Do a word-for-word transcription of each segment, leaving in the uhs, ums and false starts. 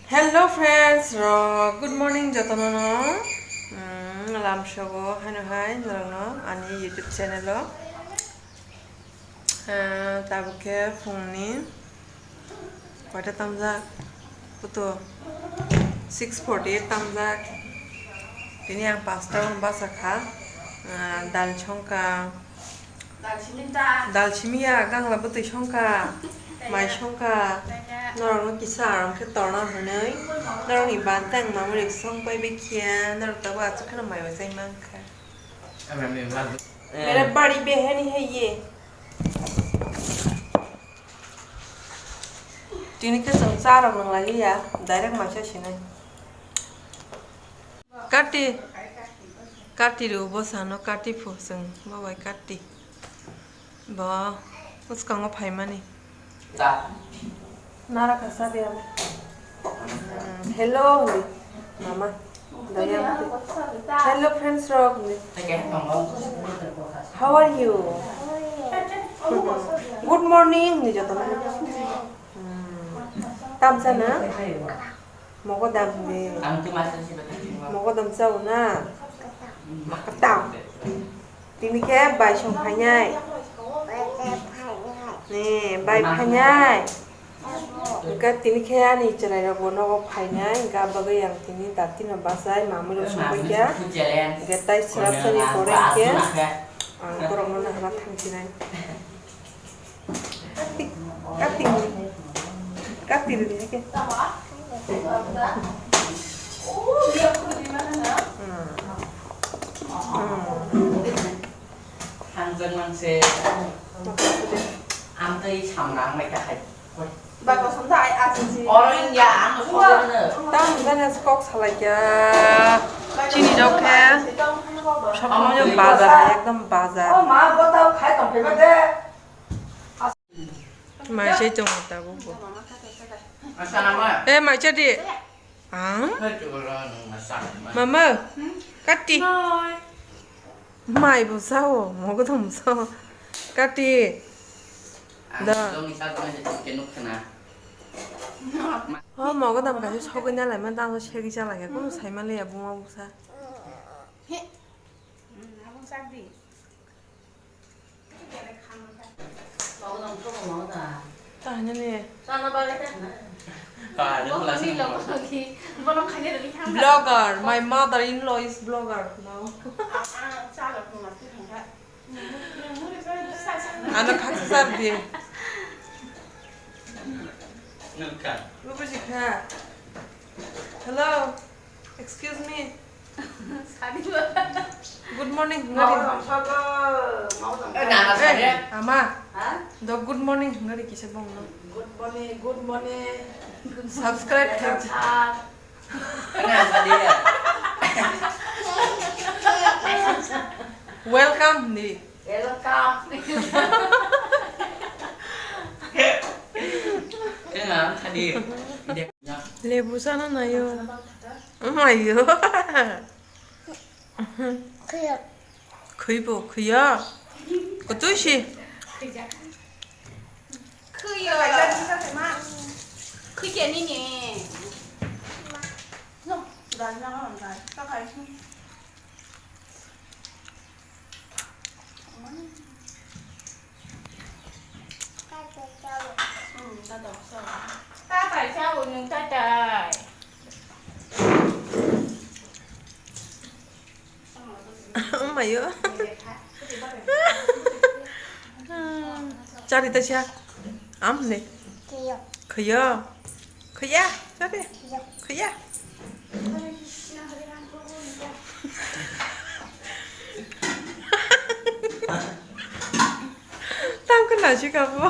Hello friends rok, good morning jotono no. Hmm, lamsogo haino hai norokno ani YouTube channel o. Ah, tabuk khe phungni koita tamjak? Kuto six forty eight tamjak. Tini ang pasta rok basa kha. Ah, dal songkha. Dal simi ya, gangla bwtwi songkha, mai songkha. Norokno kisa aram khe torna hwnwi, norokni bantang mamui rok song pai bai khiya, norok tabuk achuk kheno mai bo chai mankha. Mere bari behani hai ye. Tini khe chwng cha rok nang lai ya, direct maisa sinai. Kati, kati rw bo sano kati phu chwng bo bai kati. Bo bwskango phaimani. Nara kasa de abo. Hmm, hello, hindi. Mama. Daya. Hello, friends rok, hindi. How are you? Good morning, hindi joto. Hmm. Tamsa na? Mogodam de. Ang tu masa si bata. Mogodam chao na? Makatam. Tini khe bai song phainai. Ne, bai phainai. Engka tini khe ani chwrai rok bo nogo phainai. Engka bagwi ang tini dati no bachai mamui rok song pai kha. Engka tai srap sani pore khe ang borok no nahana thang sinai. Kati, kati, kati rwdi hai khe. Hmm. Hmm. Hangjak manse. Amtwi samrang mai ta hai. Oro India ang sokno. Tam gana kok salai kya. Chini rok khe. Sokno bazar, ekdom bazar. O ma, botao khai tong phai ba de. Mai sai tongo tabuk bo. Eh, mai cha di. Ang? Mama, kati. Mai bo sao, mogodam sao. Kati. Da. Oh, mogodam kaisa sogwi na lai man, tamo segi cha lai kha, kuno sai man liya buma buksa. Tahani ni. Vlogger, my mother-in-law is vlogger now. Ano khaksa sar di. Lupa sih kha. Hello. Excuse me. Good morning, hingari. Eh, ama. Do good morning, hingari kisa bongno. Good morning, good morning. Subscribe khe. Welcome, hindi. Welcome. Lebu sana nayo. Oh my God. Khwibo, khwiya. Kotui si. Khwiya. Khwikya nini. No, dal na on dal. Ta khai. Hmm, ta dok so. Ta khai sa o nung ta tai. Amayo. Chari ta cha. Am ne. Khaya. Khaya. Chari. Khaya. Tang kena sih kamu.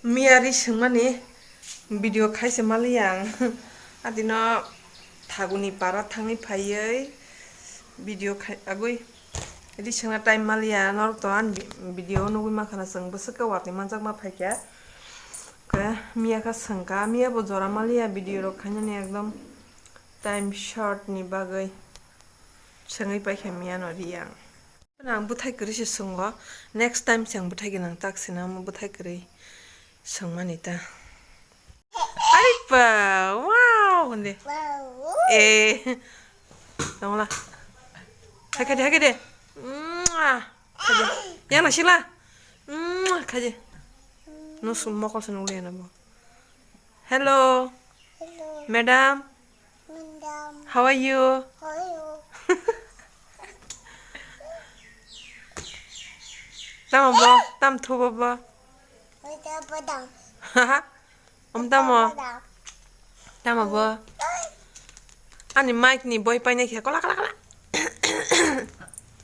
Miya ri swngmani video khaise maliya ang. Adino thaguni para thangwi phaiwi video khai agwi. Ri swngna time maliya, norok to ani vi-, video nugwi mankha na chwng bwswk khe watwi manjakma phaikha. Miya kha swngkha, miya bo jora maliya video rok khainani ekdom time short ni bagwi swngwi paikha miya no Riyang. Ang bwthai kwrwi se swngo, next time se ang bwthai gwnang tak se nang bwthai kwrwi swngmani ta. Ari pa, wow, hindi. Eh, tongla. Hai khaidi, hai khaidi. Mwah. Khaidi. Yang nasila. Mwah, khaidi. No sum mokol se nuli na bo. Hello. Hello. Madam. Madam. How are you? How are you? Tamo bo, tam thubo bo. Madam, madam. Haha. Om tamo. Madam. Tamo bo. Ani mic ni boi painai khe kola kola kola.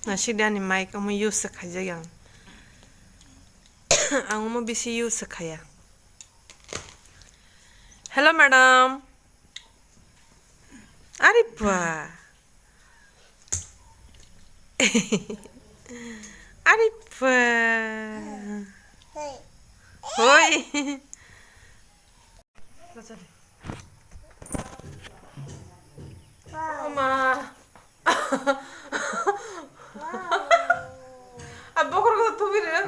Na sidi ani mic omo use khaijak ang. Ang omo bisi use khaya. Hello, madam. Ari pa. Ari pa. Hoi. Oma. A bokrok to thubi re.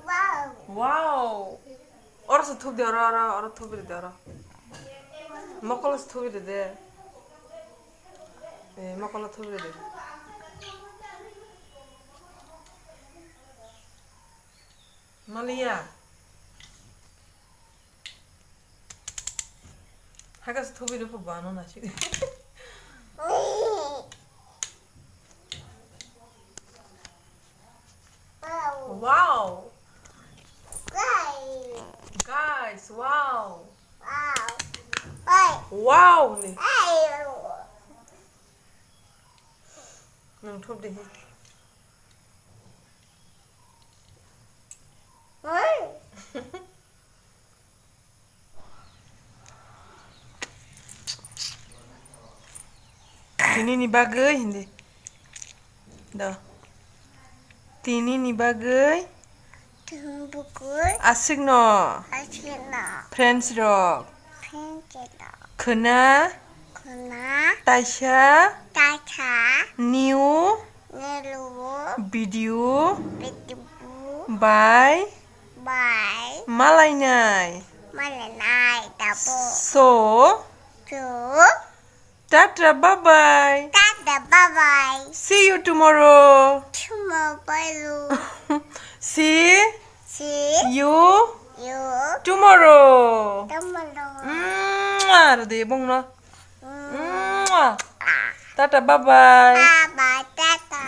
Wow. Wow. Oro se thubi de, oro, oro, oro thubi de, oro. Mokolo se thubi de. Eh, mokolo thubi de. Maliya. Hagas thubi de pho bano na si. Wow. Guys, wow. Wow ni. Nang thup de. Tini ni bagwi hindi. Do. Tini ni bagwi. Tini bagwi. Aswkno. Aswkno. Friends rok. Friends rok. Khwna. Khwna. Taisa. Taisa. New. New. Video. Video. By. Bye. Malainai. Malainai, double. So. So. Tata, bye bye. Tata, bye bye. See you tomorrow. Tomorrow, bye. See. See. You. You. Tomorrow. Tomorrow. Mwah, rw de bongno. Mwah. Tata, bye bye. Bye bye, tata.